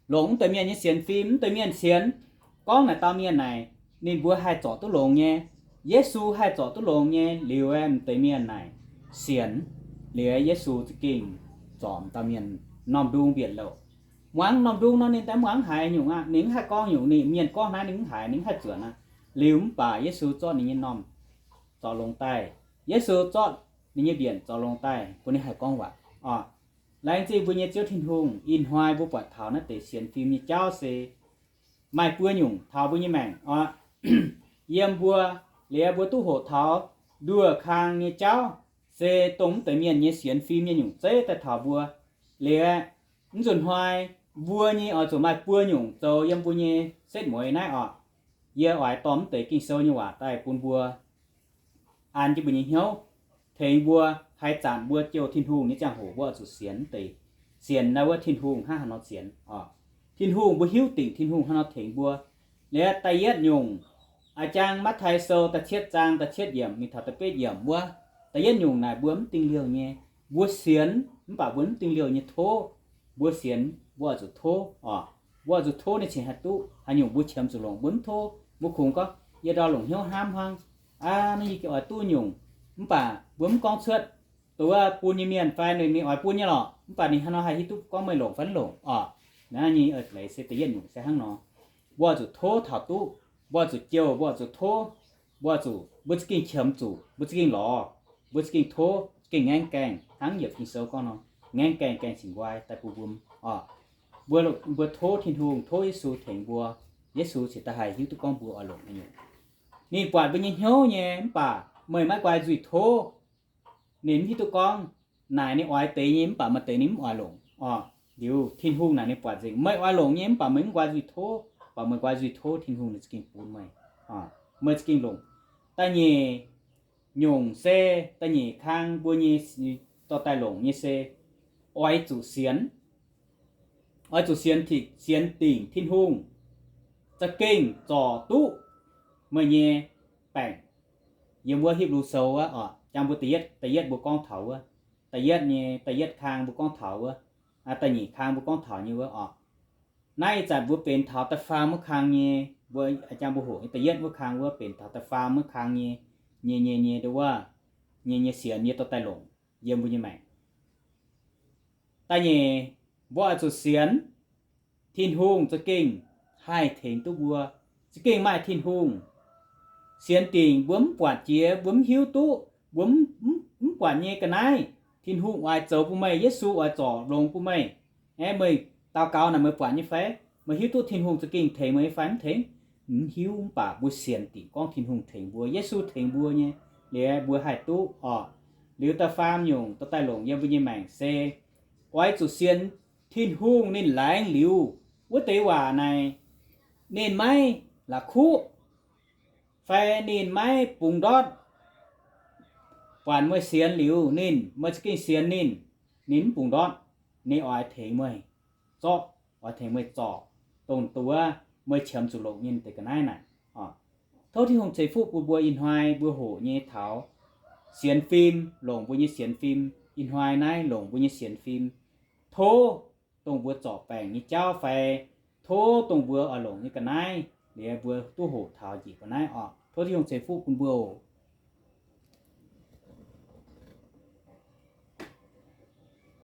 longc m'deix mienh nyei sienx fim, m'deix mienh sienx gorngv naaic dauh mienh naaic ninh mbuo haih zorc duqv longx nyei, Yesu haih zorc duqv longx nyei. Liuz aeqv, m'deix mienh naaic sienx, liuz aeqv, Yesu za'gengh zorc m'dauh mienh norm ndung mbienc louc. Muangx norm ndung nor ninh daaih muangx haiz nyungc aqv. Ninh mv haih gorngv nyungc, ninh mienh gorngv naaiv ninh mv haiz, ninh mv haih zuotc aqv. Liuz mv baac Yesu zorqv ninh nyei m'normh zorc longx daaih. Yesu zorqv ninh nyei mbienc zorc longx daaih bun ninh haih gorngv waac oc. Laengz zingh mbuo nyei Ziouv Tin-Hungh, ih hnoi mbuo buatc taux naaiv deix sienx fim nyei jauv se maaih buo nyungc taux mbuo nyei maengc oc. Yiem mbuo, liuz mbuo duqv hoqc taux nduoh kang nyei jauv, se dongh m'deix mienh nyei sienx fim nyei nyungc zeiv daaih taux mbuo. Liuz aeqv, mv nzunc hnoi mbuo nyei oix zuqc maaih buo nyungc zoux yiem mbuo nyei setv mueiz naaiv oc. Yie oix dorh m'deix Ging-Sou nyei waac daaih bun mbuo, an jienv mbuo nyei hnyouv, tengx mbuo haaix zanc mbuo jouh Tin-Hungh nyei ziangh hoc mbuo oix zuqc sienx deix, sienx naaiv wuov Tin-Hungh hnangv haaix nor sienx oc. Tin-Hungh, mbuo hiuv dingc Tin-Hungh hnangv haaix nor tengx mbuo. Liuz da'yietv nyungc, a'jang Matv^tai Sou da'cietv zaang da'cietv yiemc mingh taux da'betv yiemc wuov, da'yietv nyungc naaic mbuo mv dingh liouh nyei. Mbuo sienx mv baac mbuo mv dingh liouh nyei tov. Mbuo sienx mbuo oix zuqc tov oc. Mbuo oix zuqc tov ninh cingx haih duqv. Haaix nyungc mbuo qiemx zuqc longc, mbuo mv tov, mbuo kungx gorngv, Yie ndau longc hnyouv hnamv hnangv, aa, naaiv yie gengh oix duqv nyungc. Mv baac mbuo mv gorngv cuotv, dongh wuov bun nyei mienh fai ninh, ninh oix bun nyei lorqc, mv baac ninh hnangv haaix nor haih hiuv duqv gorngv meih longc fai mv longc oc. Naaiv nyei leiz se da'yietv nyungc se hnangv nor. Mbuo oix zuqc tov taux duqv. Mbuo oix zuqc jouh, mbuo oix zuqc tov. Mbuo oix zuqc, mbuo za'gengh qiemx zuqc, mbuo za'gengh lorz, mbuo za'gengh tov, za'gengh ngaengv gaengh hnangv yietc Ging-Sou gorngv nor, ngaengv gaengh, gaengh cingx nqoi daaih bun mbuo oc. Mbuo, mbuo tov Tin-Hungh, tov Yesu tengx mbuo. Yesu cingx daaih haih hiuv duqv gorngv mbuo oix longc haaix nyungc. Ninh buatc mbuo nyei hnyouv nyei, mv baac meih maiv nqoi nzuih tov. Ninh mv hiuv duqv gorngv naaic ninh oix deix nyei, mv baac maaih deix ninh mv oix longc oc. Liuz Tin-Hungh naaic ninh buatc nzengc meih oix longc nyei, mv baac meih mv nqoi nzuih tov. Mv baac meih nqoi nzuih tov, Tin-Hungh ninh za'gengh bun meih, meih za'gengh longc. Da'nyeic nyungc se, da'nyeic kang mbuo nyei dorh daaih longc nyei se oix zuqc sienx. Oix zuqc sienx, sienx dingc Tin-Hungh za'gengh zorc duqv meih nyei baengc. Yiem wuov Hipv^lu Sou wuov oc, jang mbuo da'yietv, da'yietv mbuo gorngv taux wuov, da'yietv nyei, da'yietv kang mbuo gorngv taux wuov, da'nyeic kang mbuo gorngv taux nyei wuov oc. Naaiv ih zanc mbuo benx taux da'faam wuov kang nyei, mbuo jang mbuo hoqc nyei da'yietv wuov kang wuov benx taux da'faam wuov kang nyei, nyei, nyei, nyei ndo wuov, nyei, nyei sienx nyei dorh daaih longc yiem mbuo nyei maengc. Da'nyeic, mbuo oix zuqc sienx Tin-Hungh za'gengh haih tengx duqv mbuo, za'gengh maaih Tin-Hungh sienx dingc, mbuo mv buatc jiex, mbuo mv hiuv duqv, mbuo mv, mv, mv buatc nyei ga'naaiv, Tin-Hungh oix zoux bun meih, Yesu oix zorc longx bun meih. Aeqv, meih daux gaux naaic meih buatc nyei fai? Meih hiuv duqv Tin-Hungh za'gengh tengx meih nyei fai mv tengx? Mv hiuv, mv baac mbuo sienx dingc gorngv Tin-Hungh tengx mbuo, Yesu tengx mbuo nyei, liuz mbuo haih duqv orqc. Liuz da'faam nyungc dorh daaih longc yiem mbuo nyei maengc se oix zuqc sienx Tin-Hungh ninh laengz liuz wuov deix waac naaic, ninh maiv la'kuqv fai ninh maiv bungx ndortv. Buatc meih sienx liuz ninh, meih za'gengh sienx ninh, ninh mv bungx ndortv. Ninh oix tengx meih zorqv, oix tengx meih zorc dongh wuov meih qiemx zuqc longc nyei deix ga'naaiv naaic. Tov Tin-Hungh ceix fuqv bun mbuo ih hnoi mbuo hoqc nyei taux sienx fim, longc mbuo nyei sienx fim. Ih hnoi naaiv longc mbuo nyei sienx fim, tov dongh mbuo zorc baengc nyei jauv fai tov dongh mbuo oix longc nyei ga'naaiv, liuz mbuo duqv hoqc taux njiec ga'naaiv orqc. Tov Tin-Hungh ceix fuqv bun mbuo oc.